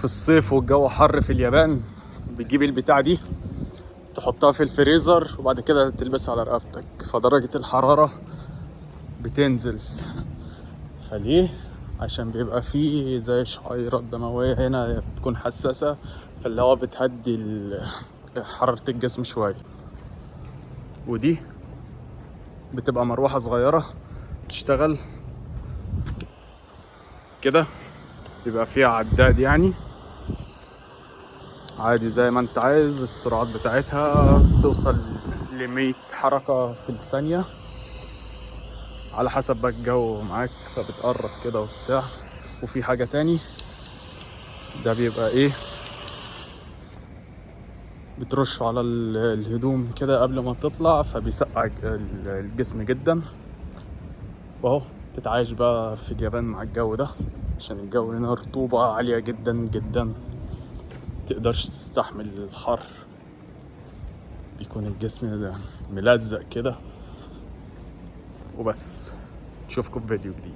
في الصيف والجو حر في اليابان، بتجيب البتاع دي تحطها في الفريزر وبعد كده تلبسها على رقبتك، فدرجة الحرارة بتنزل. فليه؟ عشان بيبقى فيه زي شعيرات دموية هنا بتكون حساسة، فاللي هو بتهدي حرارة الجسم شوية. ودي بتبقى مروحة صغيرة تشتغل كده، بيبقى فيها عداد يعني عادي زي ما انت عايز. السرعات بتاعتها توصل ل100 حركة في الثانية على حسب بقى الجو معاك، فبتقرب كده وبتاع. وفي حاجة تاني، ده بيبقى ايه، بترشه على الهدوم كده قبل ما تطلع، فبيسقع الجسم جدا. واهو تتعايش بقى في اليابان مع الجو ده، عشان الجو هنا رطوبة عالية جدا جدا، متقدرش تستحمل الحر، بيكون الجسم ده ملزق كده. وبس، نشوفكم في فيديو جديد.